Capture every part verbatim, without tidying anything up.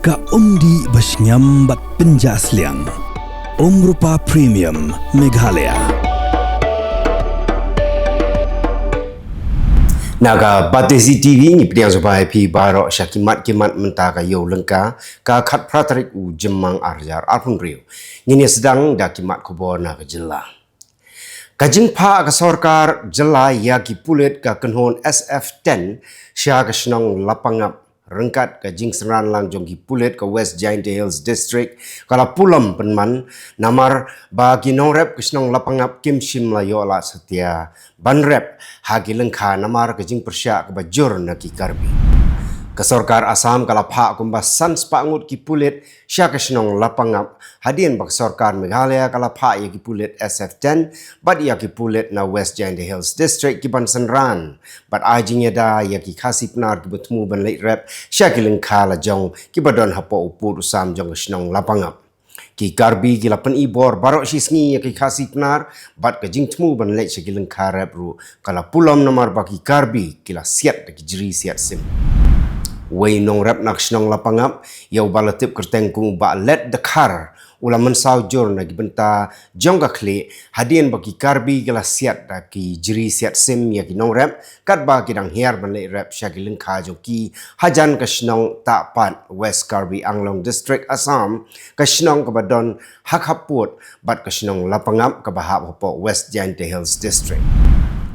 Ka umdih ba shngiam bad pynjah sliang. Umrupa Premium Meghalaya. Na ka Batesi T V ngi pdiang sngewbha ïa phi baroh sha ki mat ki mat mynta ka Ïewlyngka, ka khatphra tarik u Jymmang arhajar arphew hynriew. Ngin ïa sdang da ki mat khubor na ka jylla. Ka jingphah ka sorkar jylla ïa ki pulit ka kynhun S F ten sha ka shnong Lapangap ryngkat ka jingsynran lang jong ki pulit ka West Jaintia Hills District ka la pulom pynman, namar ba ki nongrep ka shnong Lapangap kim shym la ïoh lah satia ban rep ha ki lyngkha namar ka jingpyrshah kaba jur na ki Karbi. Ka sorkar Assam ka la phah kumba san spah ngut ki pulit sha ka shnong Lapangap, hadien ba ka sorkar Meghalaya ka la phah ïa ki pulit S F ten bad ïa ki pulit na West Jaintia Hills District ki ban synran bad ai jingïada ïa ki Khasi Pnar kiba thmu ban leit rep sha ki lyngkha la jong kiba don hapoh u pud u sam jong ka shnong Lapangap. Ki Karbi ki la pynibor baroh shi sngi ïa ki Khasi Pnar bad ka jingthmu ban leit sha ki lyngkha rep ruh ka la pulom namar ba ki Karbi ki la siat da ki jri siat sim. Wei nongrep na ka shnong Lapangap, ïa uba la tip kyrteng kum u Bah Let Dkhar, u la mynsaw jur na ki bynta jong ka khlieh hadien ba ki Karbi ki la siat da ki jri siat sim ïa ki nongrep katba ki dang hiar ban leit rep sha ki lyngkha jong ki hajan ka shnong Tahpat, West Karbi Anglong District, Assam, ka shnong kaba don ha khappud bad ka shnong Lapangap kaba hap hapoh West Jaintia Hills District.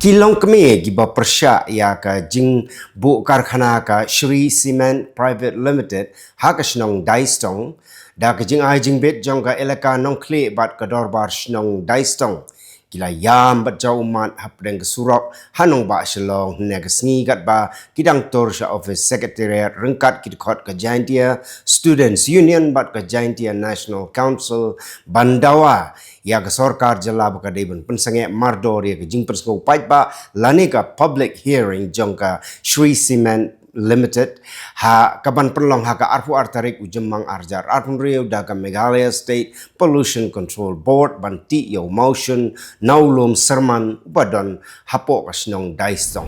Ki longkmie kiba pyrshah ïa ka jingbuh karkhana ka Shree Cement Private Limited ha ka shnong Daistong da ka jingai jingbit jong ka elaka Nongkhlieh bad ka dorbar shnong Daistong ki la ïam bad jaw ummat hapdeng ka surok ha nongbah Shillong hynne ka sngi katba ki dang tur sha office secretariat ryngkat ki dkhot ka Jaintia Students Union bad ka Jaintia National Council ban dawa ïa ka sorkar jylla ba ka dei ban pynsangeh mardor ïa ka jingpynsngew paidbah lane ka public hearing jong ka Shree Cement Limited ha ka ban pynlong ha ka arphew ar tarik u Jymmang arhajar arphew hynriew da ka Meghalaya State Pollution Control Board ban tih ïa u mawshun na u lum Syrman uba don hapoh ka shnong Daistong.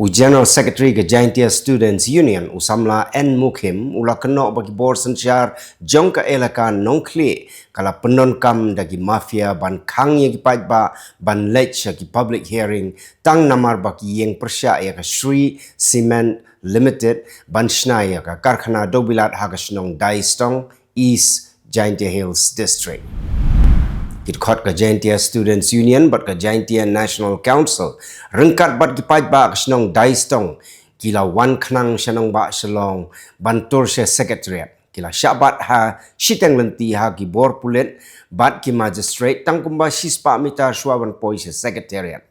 U General Secretary ka Jaintia Students Union, u samla N Mukhim, u la kynnoh ba ki bor synshar jong ka elaka Nongkhlieh ka la pyndonkam da ki mafia ban khang ïa ki paidbah ban leit sha ki public hearing tang namar ba ki ïeng pyrshah ïa ka Shree Cement Limited ban shna ïa ka karkhana dewbilat ha ka shnong Daistong, East Jaintia Hills District. Ki dkhot ka Jaintia Students Union bad ka Jaintia National Council ryngkat bad ki paidbah ka shnong Daistong ki la wan khnang sha nongbah Shillong ban tur sha secretariat. Ki la shah bat ha shiteng lynti ha ki bor pulit bad ki magistrate tang kumba shispah mitar shuwa ban poi sha secretariat.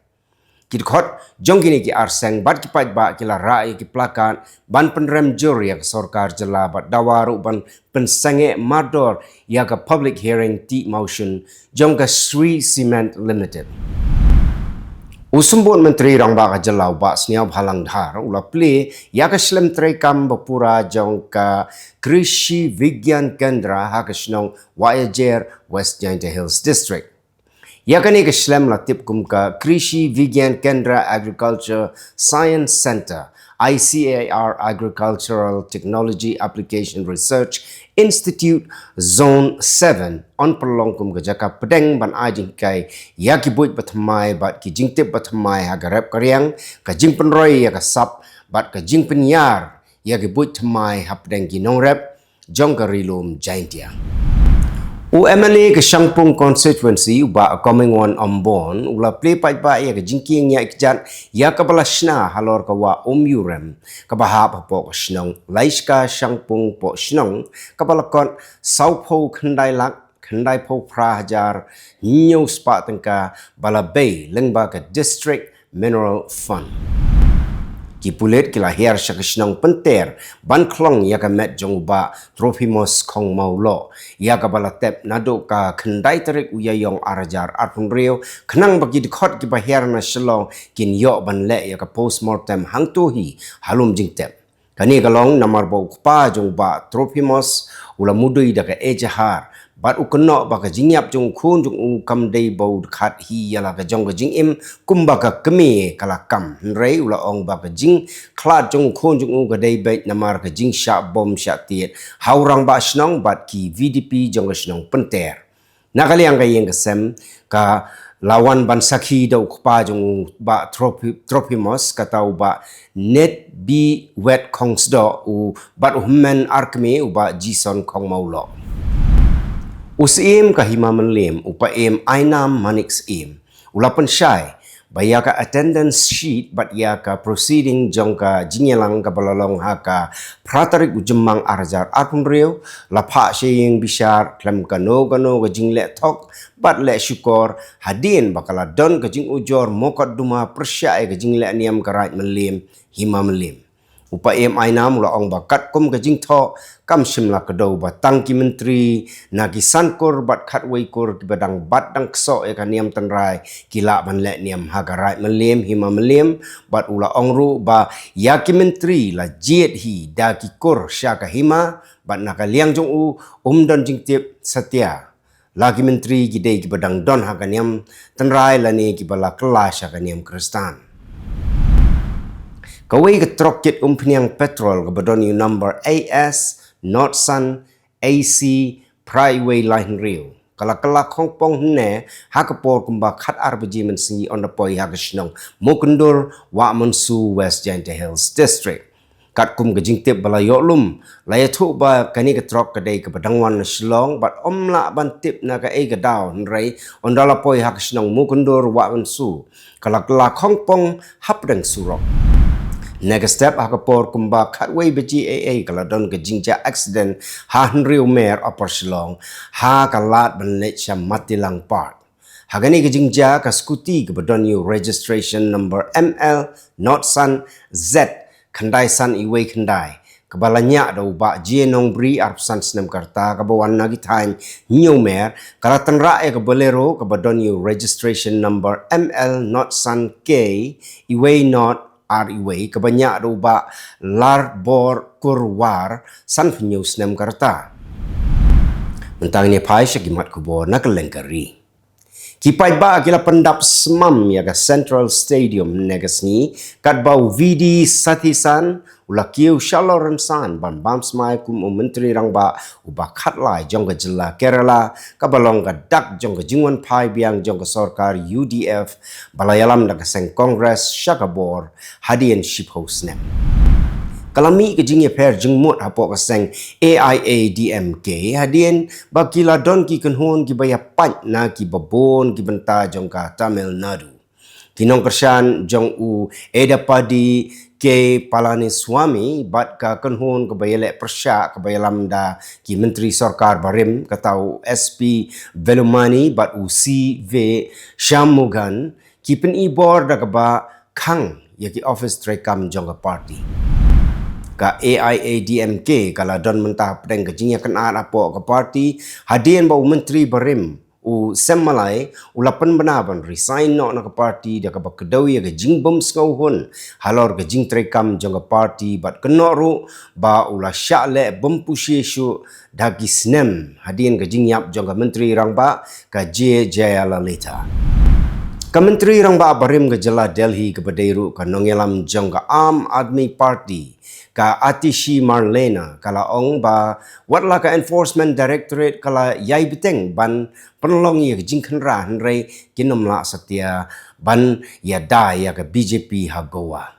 Ki dkhot jong kine ki arseng bad ki paidbah ki la rah ïa ki plakat ban pynrem jur ïa ka sorkar jylla bad dawa ruh ban pynsangeh mardor ïa ka public hearing tih mawshun jong ka Shree Cement Limited. U Symbud Myntri Rangbah ka jylla u Bah Sniawbhalang Dhar u la plie ïa ka shlem treikam ba pura jong ka Krishi Vigyan Kendra ha ka shnong Wahiajer, West Jaintia Hills District. Ïa kane ka shlem la tip kum ka Krishi Vigyan Kendra Agriculture Science Centre, I C A R Agricultural Technology Application Research Institute Zone seven, yn pynlong kum ka jaka pdeng ban ai jinghikai ïa ki buit ba thymmai bad ki jingtip ba thymmai ha ka rep ka riang, ka jingpynroi ïa ka sap bad ka jingpynïar ïa ki buit thymmai hapdeng ki nongrep jong ka Ri Lum Jaintia. U M L A ka Shangpung Constituency u Bah Comingone Ymbon u la plie paidbah ïa ka jingkieng ïaid kjat ïa kaba la shna halor ka wah Umïurem kaba hap hapoh ka shnong Laiska Shangpung Pohshnong kaba la kot sawphew khyndai lak khyndaiphew phra hajar hynñiew spah tyngka ba la bei lyngba ka District Mineral Fund. Ki pulit ki la hiar sha ka shnong Pynter ban khlong ïa ka met jong u Bah Trophimus Khongmawloh ïa kaba la tep naduh ka khyndai tarik u Ïaïong arhajar arphew hynriew khnang ba ki dkhot kiba hiar na Shillong kin ïoh ban leh ïa ka postmortem hangto hi ha lum jingtep. Kane ka long namar ba u kpa jong u Bah Trophimus u la mudui da ka ejahar Bad u kynnoh ba ka jingïap jong u khun jong u kam dei ba u dkhat hi ïa la ka jong ka jingim kumba ka kmie ka la kam. Hynrei u la ong ba ka jingkhlad jong u khun jong u ka dei beit namar ka jingshah bom shah tied ha u rangbah shnong bad ki V D P jong ka shnong Pynter. Na ka liang ka ïing ka sem ka la wan ban sakhi da u kpa jong u Bah Trophi-, Trophimus, kata u Bah Ned B Wet Khongsdoh, u bad u hynmen ar kmie u Bah Jison Khongmawloh. U Syiem ka Hima Mylliem, u Paiem Ainam Manik Syiem, u la pynshai ba ïa ka attendance sheet bad ïa ka proceeding jong ka jingïalang kaba la long ha ka phra tarik u Jymmang ar hajar arphew hynriew la phah sha ïing bishar khlem kano kano ka jingleh thok bad leh shukor, hadien ba ka la don ka jingujor mokotduma pyrshah ïa ka jingleh niam ka Raid Mylliem, Hima Mylliem. U Paiem Ainam u la ong ba katkum ka jingthoh kam shym la kdew ba tang ki myntri na ki san kur bad khatwei kur kiba dang bat dang ksoh ïa ka niam tynrai ki lah ban leh niam ha ka Raid Mylliem, Hima Mylliem, bad u la ong ruh ba ïa ki myntri la jied hi da ki kur sha ka hima, bad na ka liang jong u um don jingtip satia la ki myntri ki dei kiba dang don ha ka niam tynrai lane kiba la kylla sha ka niam Khristan. Kawei ka trok kit umphniang petrol kaba don ïa u number A S not san A C phra wei lai hynriew ka la kylla khongpong hynne ha ka por kumba khatar baje mynsngi ynda poi ha ka shnong Mukyndur, Wah Mynsu, West Jaintia Hills District. Katkum ka jingtip ba la ïoh lum, la ïathuh ba kane ka trok ka dei kaba dang wan na Shillong bad ym lah ban tip na kaei ka daw, hynrei ynda la poi ha ka shnong Mukyndur, Wah Mynsu, ka la kylla khongpong hapdeng surok. Na ka step ha ka por kumba khatwei baje eiei ka la don ka jingjia accident ha Hynriewmer, Upper Shillong, ha ka lad ban leit sha Matilang Park. Ha kane ka jingjia ka scooty kaba don ïa u registration number M L not san Z khyndai san iwei khyndai kaba la ñiah da u Bah J Nongbri arphew san snem ka rta kaba wan na ki thaiñ Hynñiewmer ka la tynrah ïa ka Bolero kaba don ïa u registration number M L not san K iwei not ar iwei kaba ñiah da u Bah Larbor Kurwar sanphew hynñiew snem ka rta. Mynta ngin ïa phai sha ki mat khubor na kylleng ka ri. Ki paidbah ki la pyndap smam ïa ka Central Stadium hynne ka sngi katba u V D Sathisan u la kiew sha Lawrence Shan ban bam smai kum u Myntri Rangbah uba khatlai jong ka jylla Kerala kaba long ka dak jong ka jingwan phai biang jong ka sorkar U D F ba la ïalam da ka seng Congress sha ka bor hadien shiphew snem. Ka la mih ka jingïapher jingmut hapoh ka seng A I A D M K hadien ba ki la don ki kynhun kiba ïapait na kiba bun ki bynta jong ka Tamil Nadu. Ki nongkyrshan jong u Edappadi K Palaniswami bad ka kynhun kaba ïaleh pyrshah kaba ïalam da ki myntri sorkar barim kata u S P Velumani bad u C V Shanmugam ki pyni bor da kaba khang ïa ki office treikam jong ka party. Ka A I A D M K ka la don mynta hapdeng ka jingïakynad hapoh ka party hadien ba u myntri barim u Sem Malai u la pynbna ban resign noh na ka party da kaba kdew ïa ka jingbym sngewhun halor ka jingtreikam jong ka party bad kynnoh ruh ba u la shah leh bym pushi shuh da ki snem hadien ka jingïap jong ka Myntri Rangbah ka J Jayalalitha. Ka Myntri Rangbah barim ka jylla Delhi kaba dei ruh ka nongïalam jong ka Aam Aadmi Party ka Atishi Marlena ka la ong ba wat la ka Enforcement Directorate ka la ïai bteng ban pynlong ïa ka jingkhynra hynrei kin ym lah satia ban ïada ïa ka B J P ha Goa.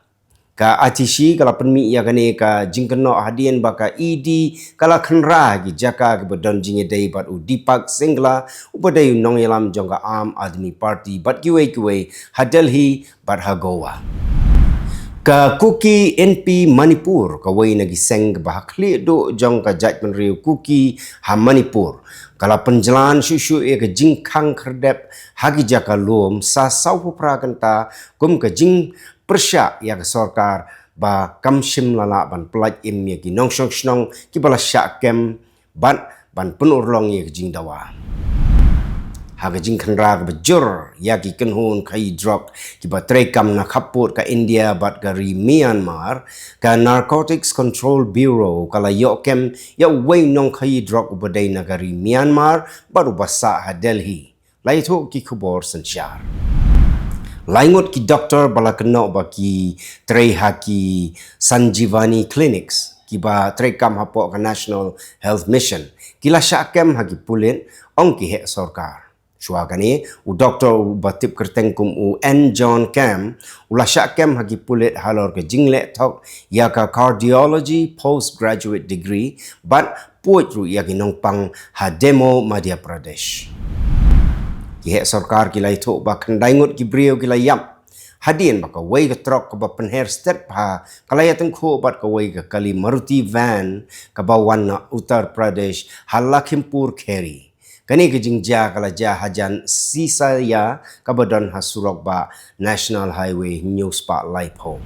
Ka Atishi ka la pynmih ïa kane ka jingkynnoh hadien ba ka E D ka la khynra ki jaka kiba don jingïadei bad u Deepak Singla uba dei u nongïalam jong ka Aam Aadmi Party bad kiwei kiwei ha Delhi bad ha Goa. Ka Kuki Inpi Manipur kawei na ki seng kaba ha khlieh duh jong ka jaitbynriew Kuki ha Manipur ka la pynjlan shuh shuh ïa ka jingkhang khyrdep ha ki jaka lum sa sawphew phra kynta kum ka jing pyrshah ïa ka sorkar ba kam shym la lah ban pyllait im ïa ki nongshong shnong kiba la shah kem bad ban pynurlong ïa ka jingdawa. Ha ka jingkhynra kaba jur ïa ki kynhun khaïi drok kiba treikam na khappud ka India bad ka ri Myanmar, ka Narcotics Control Bureau ka la ïoh kem ïa uwei u nongkhaïi drok uba dei na ka ri Myanmar bad uba sah ha Delhi. La ïathuh ki khubor synshar. Lai ngut ki doktor ba la kynnoh ba ki trei ha ki Sanjeevani Clinics kiba treikam hapoh ka National Health Mission ki la shah kem ha ki pulit, ong ki heh sorkar. Shuwa kane, u doktor uba tip kyrteng kum u N John Kam u la shah kem ha ki pulit halor ka jingleh thok ïa ka Cardiology Postgraduate Degree bad puid ruh ïa ki nongpang ha Demo, Madhya Pradesh. Ki heh sorkar ki la ïathuh ba khyndai ngut ki briew ki la ïap hadien ba kawei ka trok kaba pynher stet bha ka la ïatyngkhuh bad kawei ka kali Maruti van kaba wan na Uttar Pradesh ha Lakhimpur Kheri. Kane ka jingjia ka la jia hajan Sisaiya kaba don ha surok ba National Highway hynñiew spah laiphew.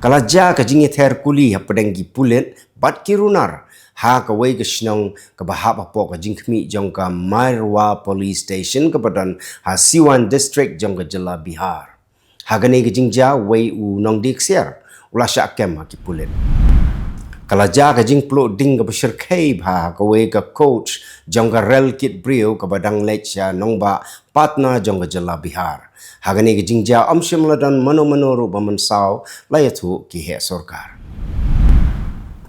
Ka la jia ka jingïather kuli hapdeng ki pulit bad ki runar ha kawei ka shnong kaba hap hapoh ka jingkhmih jong ka Mairwa Police Station kaba don ha Siwan District jong ka jylla Bihar. Ha kane ka jingjia uwei u nongdie ksiar u la shah kem ha ki pulit. Ka la jia ka jingpluh ding kaba shyrkhei bha ha kawei ka coach jong ka rel kit briew kaba dang leit sha nongbah Patna jong ka jylla Bihar. Ha kane ka jingjia ym shym la don mano mano ruh ba mynsaw, la ïathuh ki heh sorkar.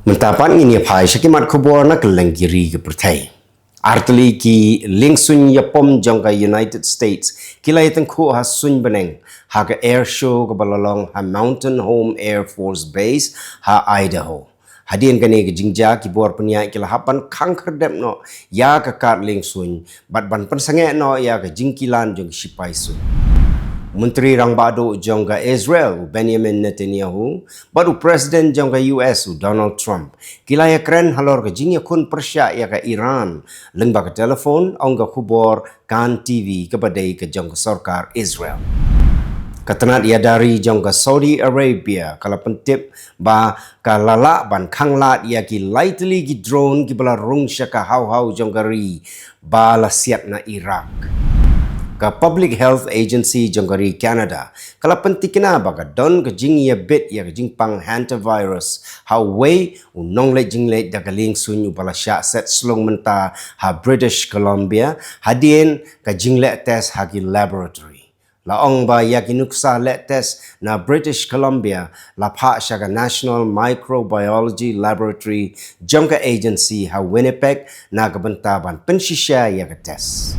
Mynta pat ngin ïa phai sha ki mat khubor na kylleng ki ri ka pyrthei. Artylli ki liengsuiñ ïapom jong ka United States ki la ïatyngkhuh ha suiñ bneng ha ka air show kaba la long ha Mountain Home Air Force Base ha Idaho. Hadien kane ka jingjia ki bor pynïaid ki la hap ban khang khyrdep noh ïa ka kad liengsuiñ bad ban pynsangeh noh ïa ka jingkilan jong ki sipai suiñ. Myntri Rangbah Duh jong ka Israel u Benjamin Netanyahu bad u President jong ka U S u Donald Trump ki la ïakren halor ka jingïakhun pyrshah ïa ka Iran lyngba ka telephone, ong ka khubor Kan T V kaba dei ka jong ka sorkar Israel. Ka tnat ïadari jong ka Saudi Arabia ka la pyntip ba ka la lah ban khanglad ïa ki lai tylli ki drone kiba la rung sha ka hawhaw jong ka ri ba la siat na Iraq. Ka Public Health Agency jong ka ri Canada ka la pyntikna ba ka don ka jingïabit ïa ka jingpang hantavirus ha uwei u nongleit jingleit da ka liengsuiñ uba la shah set slung mynta ha British Columbia hadien ka jingleh test ha ki laboratory. La ong ba ïa ki nuksa leh test na British Columbia la phah sha ka National Microbiology Laboratory jong ka agency ha Winnipeg na ka bynta ban pynshisha ïa ka test.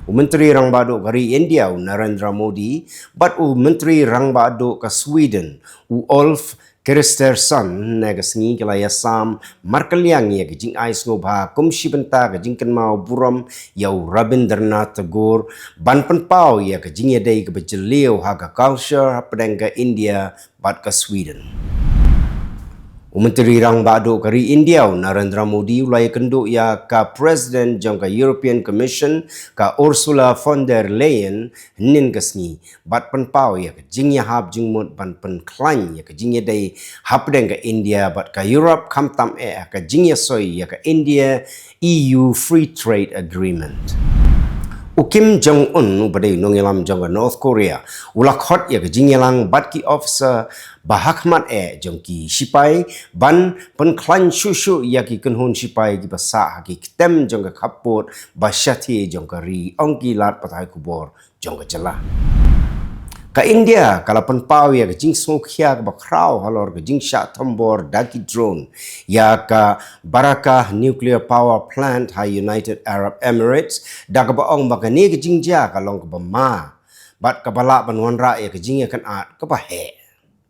U Myntri Rangbah Duh ka ri India u Narendra Modi bad u Myntri Rangbah Duh ka Sweden u Ulf Kristersson ne ka sngi ki la ïasam markylliang ïa ka jingai sngewbha kum shi bynta ka jingkynmaw burom ïa u Rabindranath Tagore ban pynpaw ïa ka jingïadei kaba jylliew ha ka culture hapdeng ka India bad ka Sweden. U Myntri Rangbah Duh ka ri India u Narendra Modi u la ïakynduh ïa ka President jong ka European Commission ka Ursula von der Leyen hynnin ka sngi bad pynpaw ïa ka jingïahap jingmut ban pynkhlaiñ ïa ka jingïadei hapdeng ka India bad ka Europe khamtam eh ka jingïasoi ïa ka India E U Free Trade Agreement. U Kim Jong Un uba dei u nongïalam jong ka North Korea u la khot ïa ka jingïalang bad ki officer ba hakhmat eh jong ki sipai ban pynkhlaiñ shuh shuh ïa ki kynhun sipai kiba sah ha ki ktem jong ka khappud ba shathie jong ka ri, ong ki lad pathai khubor jong ka jylla. Ka India ka la pynpaw ïa ka jingsngewkhia kaba khraw halor ka jingshah thombor da ki drone ïa ka Barakah Nuclear Power Plant ha United Arab Emirates da kaba ong ba kane ka jingjia ka long kaba ma bad kaba lah ban wanrah ïa ka jingïakynad kaba heh.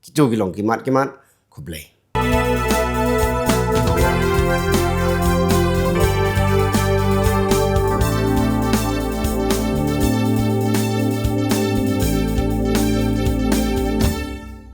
Kito ki long ki mat ki mat. Khublei.